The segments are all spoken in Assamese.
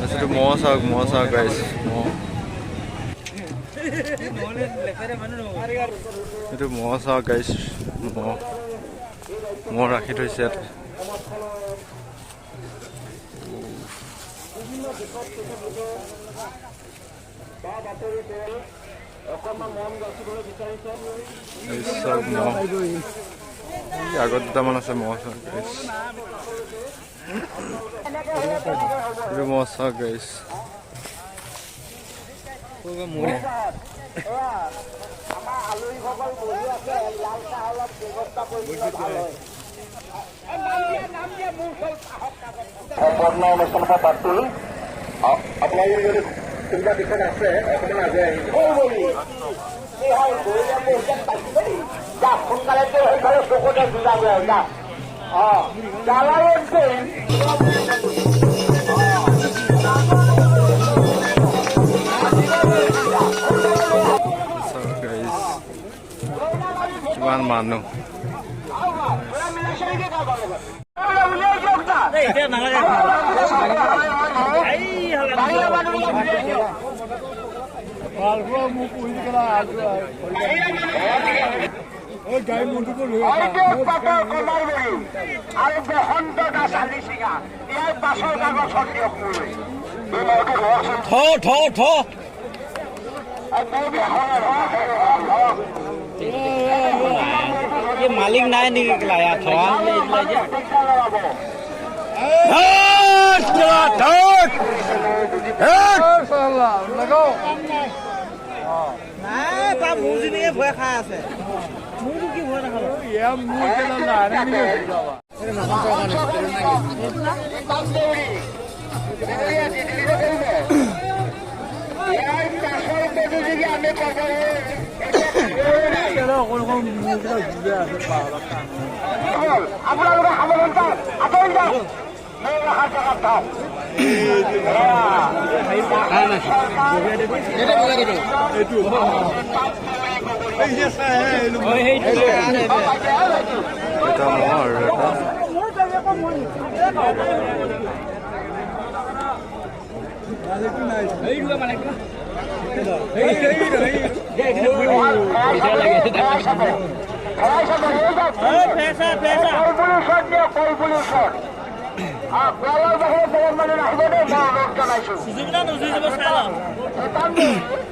এইটো মহ চাওক, মহ চাওক গাইছ, মহ। এইটো মহ চাওক গাইছ, মহ, মহ ৰাখি থৈছে ইয়াতে। চাওক মহ, আগত দুটামান আছে মহ। চাওক গাইছ, এইটো মহ চাওক গাইছ। অনুষ্ঠানৰ পৰা বাদ কৰি আপোনালোকে যদি কোনোবা দিশত আছে, অকণমান আগুৱাই আহিব। যা সোনকালে, সেইফালে চকুতে যুঁজাগৈ, যা। অ জালালত। কিমান মানুহ। আৰু বসন্ত দাস আলিচিঙা, ইয়াৰ পাছৰ কাগজখন দিয়ক মোলৈ। থ থ থ। এই মালিক নাই নেকি? থ। নাই, তাৰ মোৰ ভয় খাই আছে। মোৰতো কি ভয় নাখাব? আপোনালোকে সাৱধান থাক, আঁতৰি যাওক, মোৰ ৰখাৰ জেগাত থাক। এটা মহ আৰু এটা।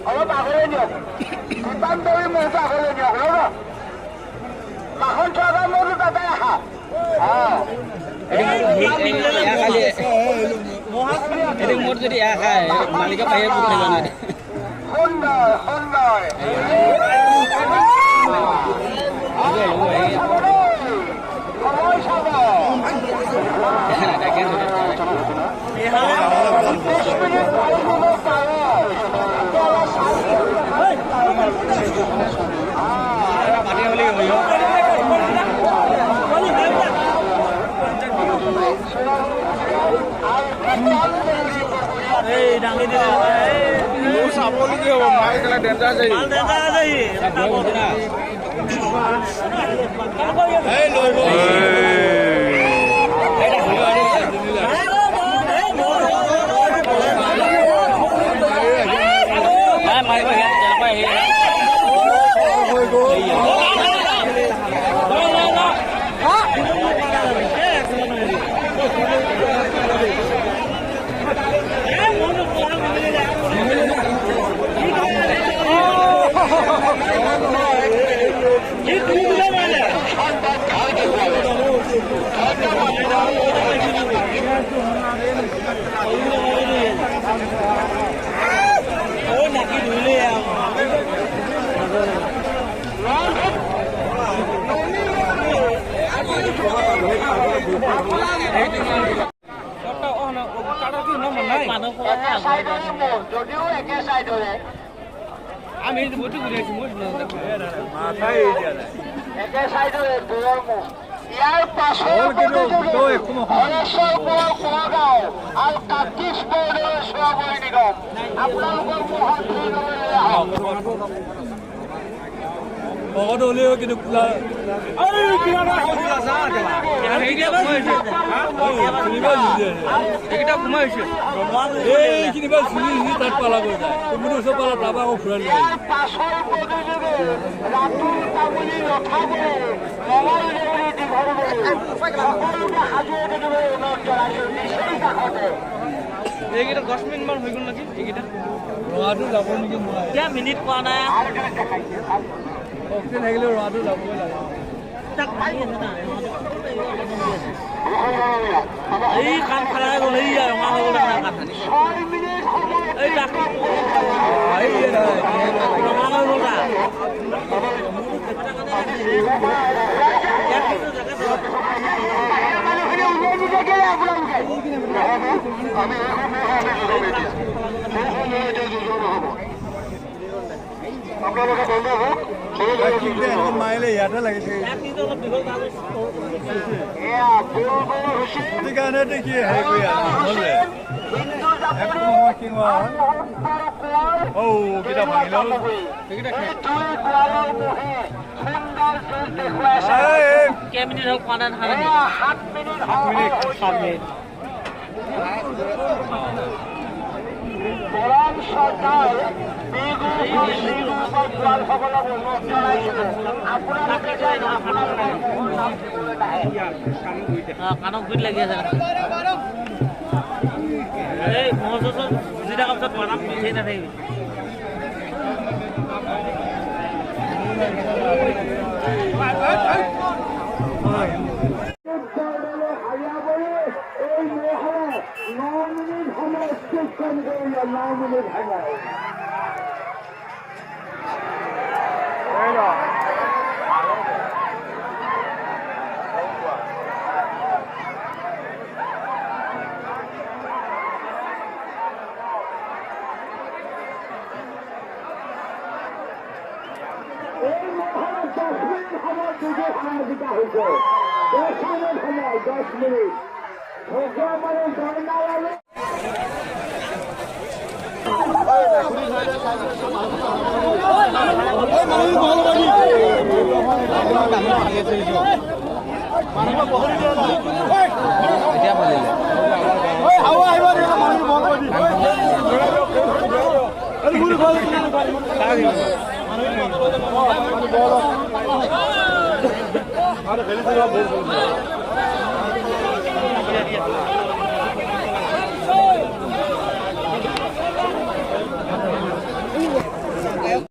অলপ আগলৈ নিয়ক, দীপান্তৰী মহটো আগলৈ নিয়ক। ৰ'ব, মাখন চৰকাৰ মহটো তাতে ৰাখা। মোৰ যদি এয়া খায়, মালিকে বাহিৰত পঠাই। সুন্দৰ, সুন্দৰ। সময় চাব, 20 মিনিট ধৰি দিব পাৰে। যদিও একে চাইডৰে আমি একে চাইডৰে দূৰৰ মুখ। ইয়াৰ পাছৰ হৰেশ্বৰ কোঁৱৰ কোৱাগাঁও আৰু কাকিছ বৰদলৈ চোৱাবৰী নিগম, আপোনালোকৰ মুখত ভিৰ লৈ আহক। কিন্তু। এইকেইটা 10 মিনিট মান হৈ গ'ল নেকি? এইকেইটা যাব নেকি? এতিয়া মিনিট পোৱা নাই। অক্সিজেন থাকিলেও ৰঙাটো যাবই লাগে। এই কাণ ফালাই গ'ল, এই ৰঙা হৈ গ'ল। এই ৰঙা হৈ গ'ল। মাৰিলে ইয়াতে লাগিছে। সেইকাৰণে দেখি হেৰি কৰি নহ'লে কাণক গুইত লাগি আছে। এই মহ যুঁজি থকাৰ পিছত বাদাম পিন্ধি নাথাকিবি।